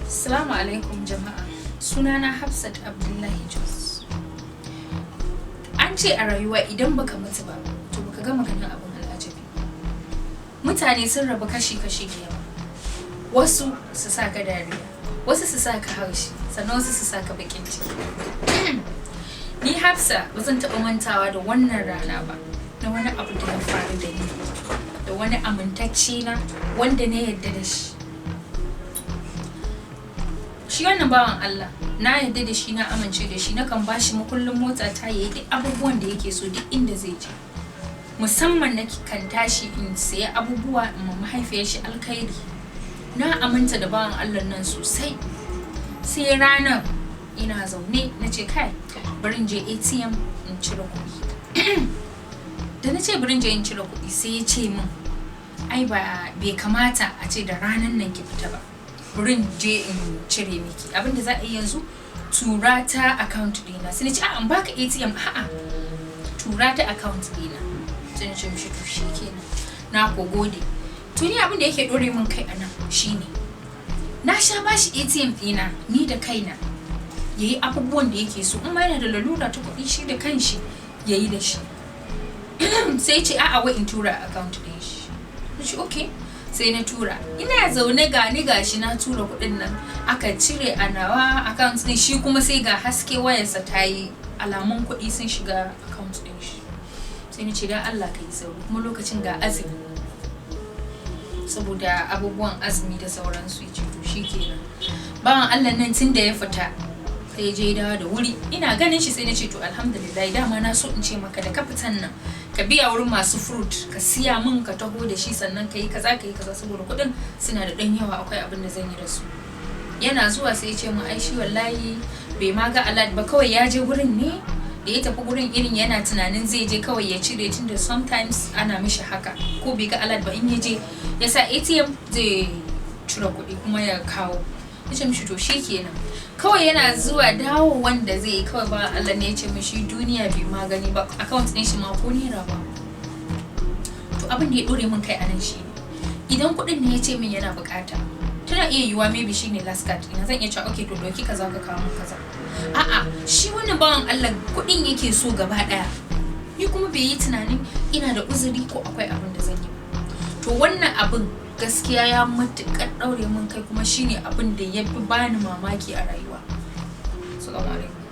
Assalamu alaikum jama'a. Sunana Hafsat Abdullahi Jos. An ce a rayuwa idan baka mutu ba, to baka gama ganin abin al'ajabi. Mutane sun rabu kashi-kashi da yawa. Wasu su sa ka dariya, wasu su sa ka haushi, sannan wasu su sa ka baƙin ciki. Ni Hafsa ba zan taɓa mantawa da wannan rana ba, na wani abu da ya faru da ni, da wani amintacce na wanda na yarda da shi. Shi wannan bawan Allah na yarda da shi, na amince da shi, nakan ba shi makullin mota ta yayi duk abubuwan da yake so, duk inda zai je. Musamman na kan tashi in sayi abubuwa in ma mahaifiyar shi alkhairi. Na aminta da bawan Allah nan sosai. Sai ranar ina zaune na ce, "Kai, bari in je ATM in cire kuɗi." Da na ce bari in je in cire kuɗi, sai ya ce min, "Ai ba bai kamata a ce da ranan nan ki fita ba. Bari in je in cire miki. Abin da za a yi yanzu, tura ta account ɗina." Sai na ce, "A'a, in baka ATM." "A'a, tura ta account ɗina." Sai na ce mishi, "To shikenan. Na ko gode." To ni abin da yake ɗore min kai a nan shine na sha bashi ATM ɗina ni da kaina yayi abubuwan da yake so, in ma yana da lalura ta kuɗi, shi da kanshi yayi da shi. Sai ce a'a, wai in tura account ɗin shi. Na ce okay, sai na tura. Ina zaune ga ni gashi na tura kuɗin nan, aka cire a nawa account ɗin shi, kuma sai ga haske wayarsa ta yi alamun kuɗi sun shiga account ɗin shi. Sai na ce, "Dan Allah ka yi sauri," kuma lokacin ga azumi, saboda abubuwan azumi da sauransu. Ya ce to shikenan. Bawan Allah nan tun da ya fita sai je dawo da wuri. Ina ganin shi sai na ce, "To alhamdulillah, dama na so in ce maka da ka fitan nan ka biya wurin masu fruit ka siya min ka taho da shi, sannan ka yi kaza, ka yi kaza, saboda kuɗin suna da ɗan yawa, akwai abin da zan yi da su." Yana zuwa sai ya ce min ai shi wallahi bai ma ga alert ba, kawai ya je gurin ne. Da ya tafi gurin, irin yana tunanin zai je kawai ya cire, tunda sometimes ana mishi haka, ko bai ga alert ba, in ya je ya sa ATM zai cire kuɗi kuma ya kawo. Ya ce mishi to kenan. Kawai yana zuwa dawo wanda zai yi kawai ba Allah ne ya ce mishi duniya bai magani ba, account ɗin shi ma ko naira ba. To abin da ya ɗore min kai anan shi, idan kuɗin ne ya ce min yana bukata, tana iya yiwuwa maybe shine last card ina, zan iya cewa okay, to ɗauki kaza ka kawo min kaza. A'a, shi wannan bawan Allah kuɗin yake so gaba ɗaya, ni kuma bai yi tunanin ina da uzuri ko akwai abin da zan yi. To wannan abin gaskiya ya matuƙar ɗaure min kai, kuma shine abin da ya fi bani mamaki a rayuwa. Assalamu alaikum.